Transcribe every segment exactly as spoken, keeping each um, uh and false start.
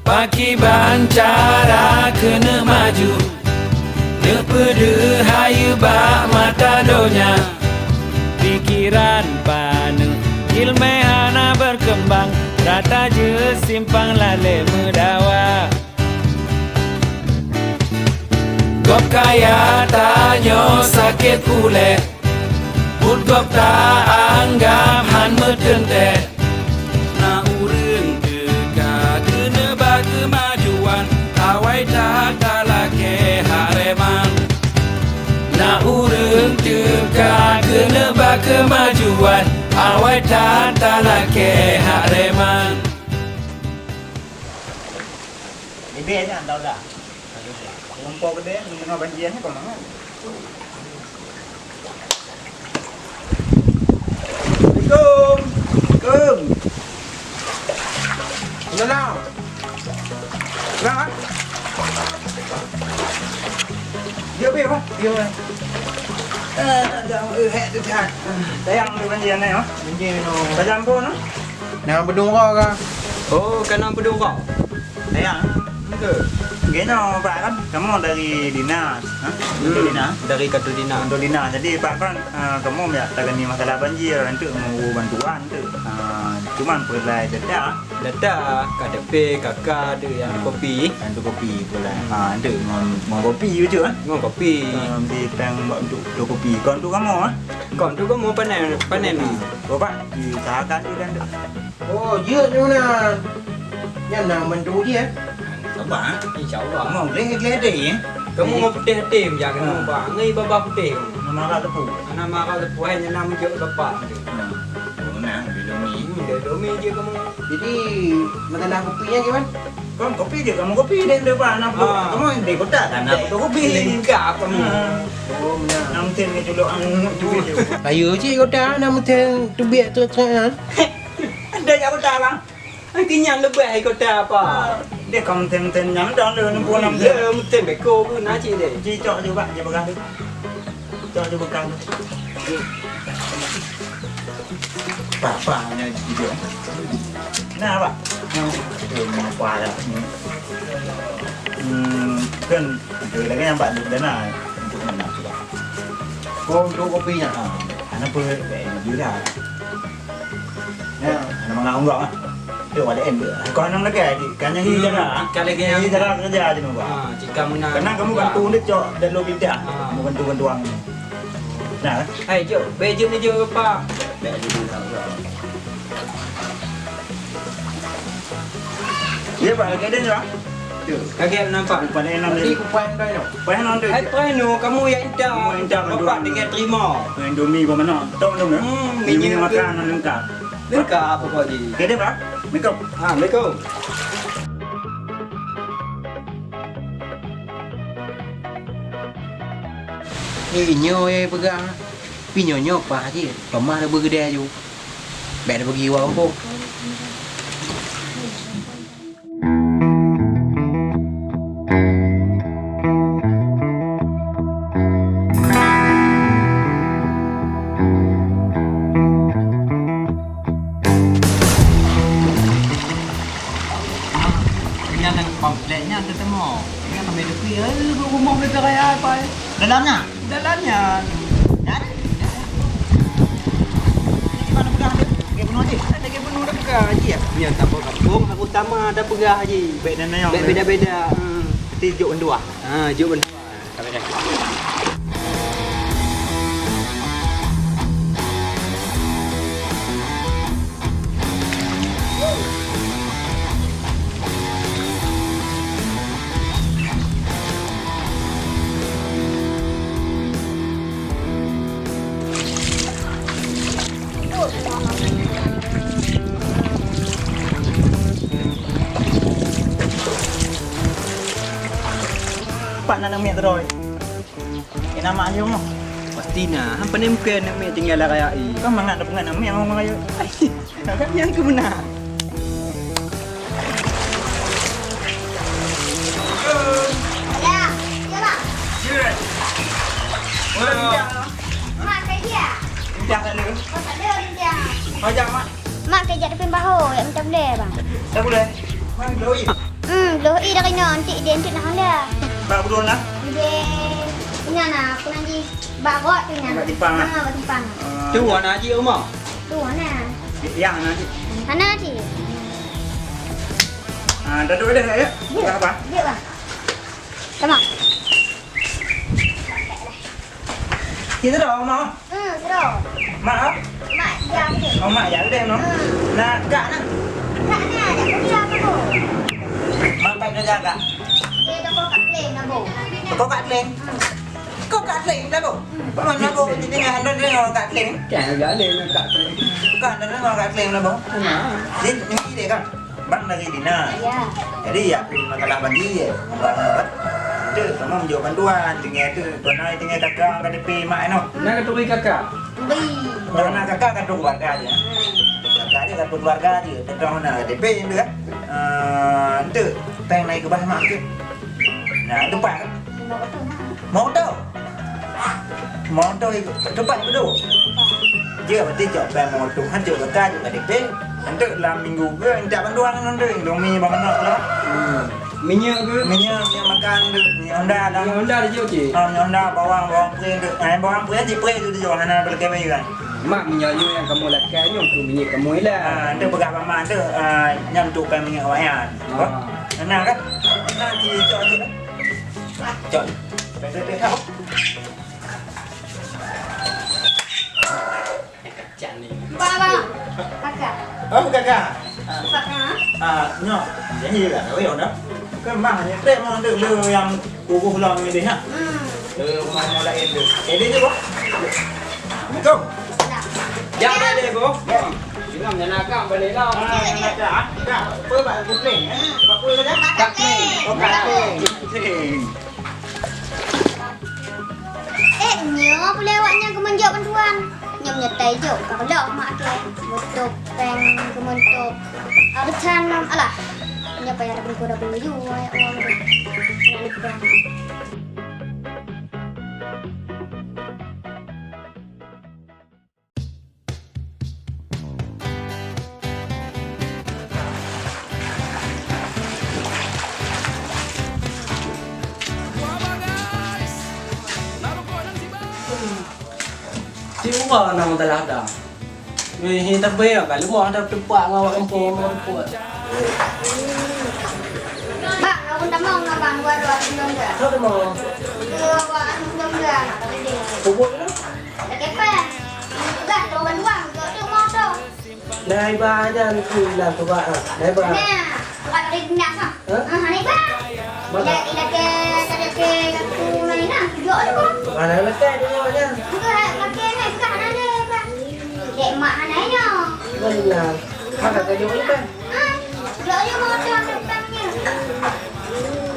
Pakiban cara keuneuk maju, neupeudeuh hayeue bak mata donya. Pikeran paneuk, ileumèe hana beukeumbang, rata jeuet simpang lalè meudawa. Gob kaya tanyoe sakét ulèe, buet gob ta anggab han meuteuntèe. Na ureueng teuka keuneuk bak keumajuan, awai that talakèe hak reman. Na ureueng teuka keuneuk bak keumajuan, awai that talakèe hak reman. Bibit nyan tau dah. Rumpok gede, menengah banjir ni kau mangat. Assalamualaikum. Assalamualaikum. Kenal? Kenal, kan? Dia apa, apa? Dia apa? Eh, ada, eh, hek tu sihat. Sayang dia banjir ni, ha? Banjir ni, oh. Tajam pun, ha? Nah, bedung kau, kan? Oh, kan bedung kau? Sayang. Betul. Gini, Pak, kan? Kamu dari dinas, ha? Betul, hmm. Dinas? Dari kantor dinas. Kantor dinas. Jadi, Pak, kan, eh, kamu ya tangani masalah banjir, untuk mau bantuan tu. Ah, cuman perlu data. Data, K T P, K K tu yang, ah, kopi. Yang tu kopi pula. Hmm. Ah, tu mau, mau kopi je, ah. Mau kopi. Ah, di tang buat untuk, untuk kopi. Kau untuk kamu, ah? Kau untuk kamu panen, panen. Bapak, diusahakan tu dan tu. Oh, jeuet nyoe na. Nyan na bantu jih, eh? Insya Allah. Insya Allah. Mau gleh-gleh deh, eh? Kamu mau putih hati, jangan mau bang. Ngai babah putih. Nama rak tepu. Nama rak tepu, eh, nyan na meujok lepak. Hmm. Oh, nah, di Domi. Hmm, di Domi je kamu. Jadi, masalah kopi nyan gimana? Kamu kopi je, kamu kopi deh, deh, Pak. Nak foto, ah, kamu di kota kan, nak foto kopi. Lengkap kamu. Ah. Oh, benar. Nak mesin ni culuk, anu, culuk je. Ayo, cik kota, nak mesin teubiet tu, tu, kan? Ada jak kota, bang. Nanti nyan leubeh kota apa? Ah, dia kamu mesin-mesin nyan, dah, dah, enam puluh enam. Ya, mesin beko pun, nak cik deh. Cik, cok je, Pak, je pegang tu. Cok je pegang tu. Papa nya tidur. Nah, Pak. Nah, tu mengapa dah? Hmm, kan ada lagi yang Pak duduk dah nak. Untuk mana tu, Pak? Oh, untuk kopinya. Ha, kenapa? Eh, dia dah. Ya, nama ngah enggak ah. Tu ada em dia. Kau nama lagi, kan yang ini jaga. Kalau lagi yang ini jaga kerja aja nampak. Ha, jika menang. Karena kamu bantu dia cok dan lo pindah. Ha. Kamu bantu-bantu orang. Nah. Hai, jom. Baik, jom ni, jom, Pak. Baik, jom, jom, jom. Ya, Pak, lagi ada, Pak? Tu. Lagi ada nampak? Kupat enam tadi. Kupat enam tu. Kupat enam tu. Hai, kupat enam, kamu yang indah. Kamu yang indah, Bapak tinggal terima. Indomie apa mana? Tahu mana? Hmm, minyak makan lengkap. Lengkap apa kau ni? Lagi ada, Pak? Assalamualaikum. Ha, Assalamualaikum. Eh, nyoe nyang peugah. Pi nyoe nyoe pah jih, pamah dah beugeudeh aju. Bèk dah bagi wak gampông. Nyan nang pamflet nyan teuteumé. Nyan kami dupi, eh, rumoh beda raya apa, eh? Dalam nyan? Dalam nyan. Nyan? Ini di mana pegang tu? Lagi penuh je. Lagi penuh dah pegang je, ya? Nyan tak apa kampung, aku utama dah pegang je. Baik dan nayang. Baik beda-beda. Hmm. Nanti jok bendua. Ha, jok bendua. Pak, na aneuk miet droe. Kena mak ayong noh. Pasti na, han pane mungken aneuk miet tinggai lam raya i. Kan mangat dah peungan aneuk miet ngon raya. Kan nyang keubeuna. Ya, ya, Bang. Mak, ka jeuet? Mak, ka jeuet? Mak, ka jeuet depan bahu, ya minta boleh, Bang. Tak boleh. Bang, boleh. Hmm, lheuh i dari nyoe, entik ideh, entik na Honda. Bak budong lah. Ideh, ina na, aku nanti bak rot tu ina. Bak simpang lah. Ha, bak simpang. Ah. Tu hana jih rumah? Tu hana. Yang hana jih? Hana jih. Ah, dah duduk dah, ya? Ya. Berapa? Ya, bang. Sama. Kita dah, Mak. Hmm, seru. Mak, ah? Mak, ya, betul. Oh, mak, ya, betul, no? Hmm. Nah, kak, nah? Kak, nah, dah kuliah apa tu? Mak, kak, kerja, kak? Dia toko Kak Kling, Nabo. Toko Kak Kling? Hmm. Kok Kak Kling, Nabo? Hmm. Mana Nabo? Jadi, nggak ada, dia orang Kak Kling. Kan, nggak ada, nggak Kak Kling. Kan, ada orang Kak Kling, Nabo? Nah. Dia, ini dia, kan? Bang dari Dina. Ya. Jadi, ya, masalah banjir. Bang, tu, sama menjawab bantuan. Tinggal tu, tuan ai tinggal kakak, K T P mak, no? Nak K T P kakak? Beri. Karena kakak kan keluarga aja. Kakak aja kan keluarga aja. Tentang mana K T P itu kan? Ah, tu, tang naik ke bah mak tu. Nah, tempat kan? Mau tahu? Mau tahu itu tempat itu. Dia berarti cok peng mau tahu, kan cok kakak, cok K T P. Untuk dalam minggu ke, minta bantuan kan untuk Indomie, bang, nak lah. Hmm. Minyak ke? Minyak, minyak makan tu. Minyak Honda dah. Minyak Honda dah jauh, cik? Ah, minyak Honda, bawang, bawang putih tu. Ah, bawang putih cik putih tu, tu jauh. Hana boleh kemai kan. Mak, minyak nyoe nyang kamoe lakée nyoe untuk minyak kamoe lah. Ah, tu peugah bak mak tu, ah, nyan untuk peng minyak awaknyan. Ah. Apa? Nah, kan? Nah, cik, cok, cok. Cok. Peng, peng, peng, apa? Bang, bang. Kakak. Oh, kakak. Kakak. Ah, nyoh. Jadi lah, kau yang dah. Kan mah, ni trek mau dek le yang kukuh lom ni deh, ha? Hmm. Eh, rumah-rumah lain tu. Eh, dia je, boh. Assalamualaikum. Nak. Jangan deh, boh. Ya. Jangan, jangan nakal balik lah. Ah, jangan nakal, ah. Dah, apa, Pak Kupleng, eh? Pak Kupleng, eh? Pak Kupleng. Oh, Pak Kupleng. Eh, nyoe pulai awak nyan keumeung jok bantuan. Nyoe meunyoe tai jok, ka lheueh mak keu. Meutok peng, keumeung tok. Alah, alah. Nyoe payah dapeuet keu dapeuet laju, ayah orang tu. Nak leubeh. Cit uroe na meusalah dah. Weh, hi tabé ka leumoh dah teupak ngon awak gampông, ngon teupak. Bang, aku tamong ngon bang, dua-dua sebelum dah. Kau tamong? Dua-dua sebelum dah. Pupuk tu? Dah kepeng. Peugah tu bantuan, tu, tu motor. Dai ba jan tu ilang tu ba, ah. Dai ba. Nah, bukan dari dinas, ah. Hah? Ah, dai ba. Mana? Ila, ila ke, ke, ke, ke, tu lain lah. Jok tu, Bang. Mana letak dia, Bang? Bukan, pakai ni, bukan, hana ada, Bang. Dek mak hana nya. Mana? Mana kau jok ni, Bang? Ah, jok je motor depannya.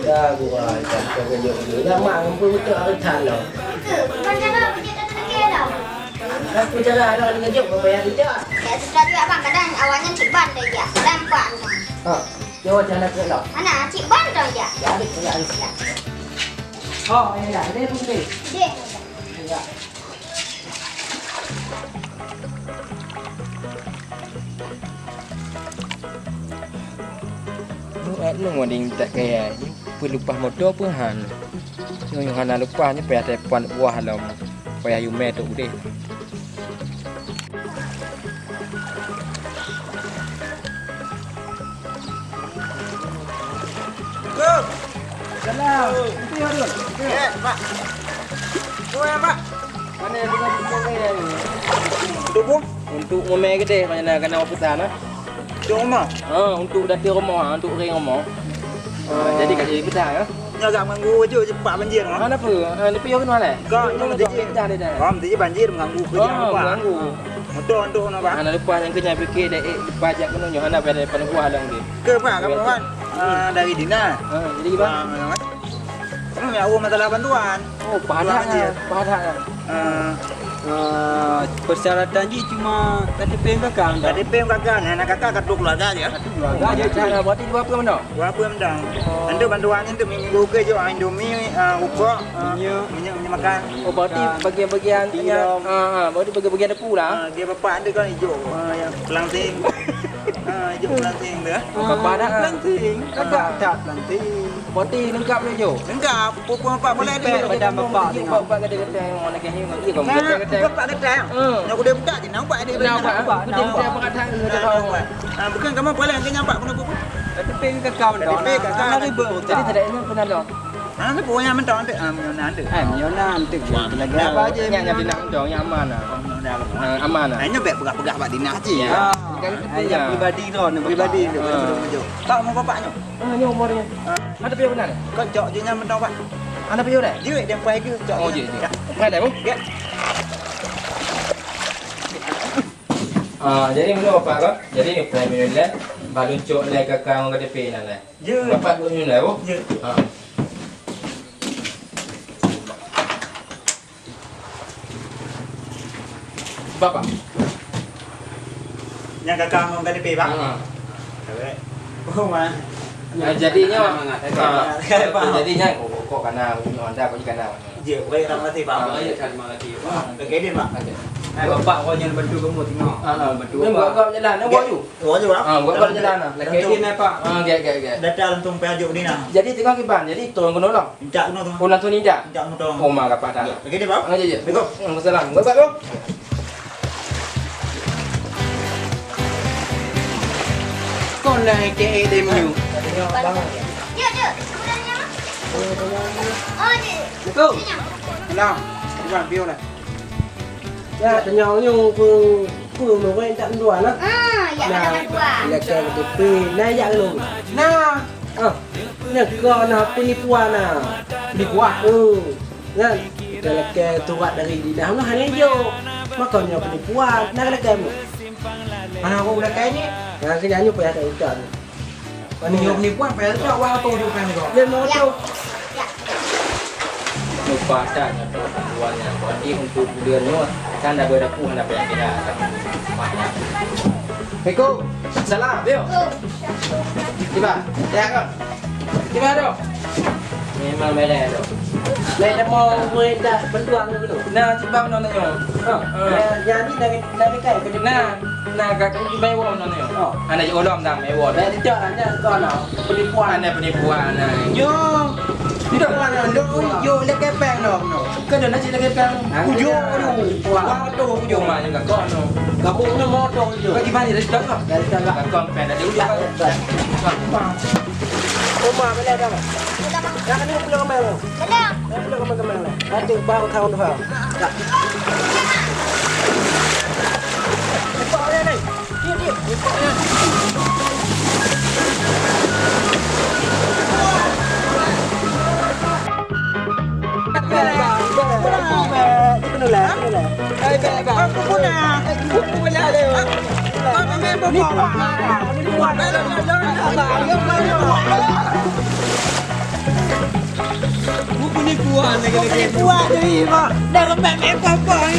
Ya, gua, ikan kau jok ni. Ya, mak, ampun, betul, aku tak tahu. Ke, bukan cara, bukan cara, tak ada. Aku cara ada orang ngejok, apa yang kita? Ya, susah juga, Bang. Kadang awaknya cik ban dah, ya. Kadang empat rumah. Ha, jawab cara nak lah. Mana? Cik ban dah, ya. Ya, habis, ya, habis. Ya. Oh, ya, ya. Dia pun boleh. Dia. Ya. Nyoe, eh, nyoe ngon ding tak kaya. Peulupah moto pun han. Nyoe hana leupah nyoe payah telepon buah lom. Payah yumè tu udeh. Salam. Itu ya, Dul. Eh, Pak. Oh, ya, Pak. Mana yang dengan dia ni? Untuk bu? Untuk memè gede, macam mana kena pesan, ah? Untuk rumah? Ha, untuk dapur rumah, untuk ring rumah. Ha, jadi kat jadi pesan, ah. Nya agak mengganggu je, cepat banjir, ah. Ha, kenapa? Ha, tapi awak kenal, eh? Kau, ni mesti je. Dah, dah, dah. Faham, mesti je banjir mengganggu kerja apa? Ha, mengganggu. Motor untuk nak, Pak? Ha, nak lepas yang kenyang fikir dah, eh, lepas jak kena nyoh, nak bayar depan buah dalam dia. Ke, Pak, kamu kan? Ah, dari dinas. Ha, jadi, Pak? Ah, mana, Pak? Hmm, ya, oh, masalah bantuan. Oh, pahat lah, pahat lah. Ah. Ah, persyaratan jih cuma K T P kakak. K T P kakak, nah, anak kakak kartu keluarga je. Kartu keluarga je, cara berarti dua puluh mendang? Dua puluh mendang. Oh. Nanti bantuan itu minggu ke je, ah, Indomie, ah, rukok, ah, minyak. Minyak, minyak makan. Oh, berarti bagian-bagian, ah, ah, berarti bagian-bagian dapur lah. Ah, dia bapak ada kan hijau, ah, yang pelangsing. Ha, jok planting tu, eh. Oh, kapal dah, ah. Planting. Agak that planting. Poti lengkap ni, jok. Lengkap. Pupuk apa boleh ada. Badan bapak ni. Bapak kata-kata yang orang lagi ni, dia kata-kata. Bapak kata. Hmm. Nak kuda buka je, nampak dia. Nampak. Dia buka. Nampak. Ah, bukan kamu boleh lagi nampak guna pupuk. Tapi peng kakak. Tapi peng kakak. Jadi tidak ingat pernah dah. Ha, ni pokoknya mentong tu. Ah, Miona tu. Ah, Miona tu. Lagi apa aja? Nyak, nyak Miona. Dinah mentong, nyak aman lah. Oh, Miona lah. Ah, aman lah. Ah, ini baik pegang-pegang bak Dinah je. Ya. Ah, kan pribadi tu, pribadi tu. Ah. Tak mau bapak nyo. Ah, nyo umurnya. Ah. Ada piye benar? Kau cok je nyan mentong, Pak. Ada piye dah? Dia yang pakai ke? Cok. Oh, je, je. Ya. Pakai dah, Bu? Ya. Ah, jadi mana bapak kau? Jadi ni prime minister baru cok lai kakak orang K T P nak lai. Ya. Bapak duduk ni lah, oh. Ya. Ha. Bapak. Nyang kakak ngom K T P, Pak? Ha. Correct. Oh, ma. Ah, jadinya, ah, jadinya, oh, kok kana, ini Honda, kok kana. Ya, baik, terima kasih, Pak. Ah, ya, terima kasih, Pak. Oke, dia, Pak. Oke. Eh, bapak, kau jangan bantu kamu, tengok. Ah, ah. Bantu bapak. Buat kau jalan, buat you. Wah, jua. Ah, buat, buat jalan lah. Lagi ni, Pak. Ah, gek, gek, gek. Data langsung peuajuk ni nah. Jadi, tengok kiban. Jadi, turun gunung lah. Puncak gunung tu. Oh, langsung ni dah? Puncak gunung tu. Oh, mak, kapal dah. Ya, lagi ni, Pak. Ah, ya, ya. Assalamualaikum. Waalaikumsalam. Buat, buat, bro. Kau lah, K A D M U. Ya, ya. Sebenarnya, Mak. Oh, ya. Assalamualaikum. Salam. Kiban, biar lah. Ya, tanyong nyoe peu, peu meuwéh tak meuduan lah. Ah, ya, nah, ada dua. Lakée K T P, nah, jak dulu. Nah, ah, nyan kau na penipuan na. Penipuan? Oh, kan? Lakée surat dari dinas meuh hana jok. Maka nyoe penipuan, na lakée meuh. Mana aku lakée ni? Nah, kena nyoe payah tak ucap. Panitia penipuan, payah tak wah atau ujuk payah ni kau? Dia mau tu. Lupa tak nyata tuan yang tadi untuk bulan ni kan dah berdaku hendak payah kira. Assalamualaikum. Salam. Yo. Tiba. Ya kan? Tiba tu. Memang beda tu. Lain dah mau meudah bantuan tu. Nah, tiba nonton. Ha. Nah, jadi dari dari kai ke. Nah. Nah, gata nyoe bai woe nyoe. Oh. Hana jiolom dah, bai woe. Dah tidak ada kau nah. Penipuan. Hana penipuan nah. Yo. Tidak ada. Yo, yo, lagi peng dong. Kena nak cari lagi peng. Ujung tu. Wah, tu ujung. Rumah ni kau no. Kamu ni motor ujung. Bagi bani dari dah kau. Dari dah. Kau peng dari ujung. Rumah boleh dah. Dah kena pulang kembali. Belum. Dah pulang kembali kembali. Nanti baru tahun depan. Dah. Buka boleh ni. Buku ni kuat lagi. Buku ni kuat lagi, Mak. Dah lembek mepah-pah ni.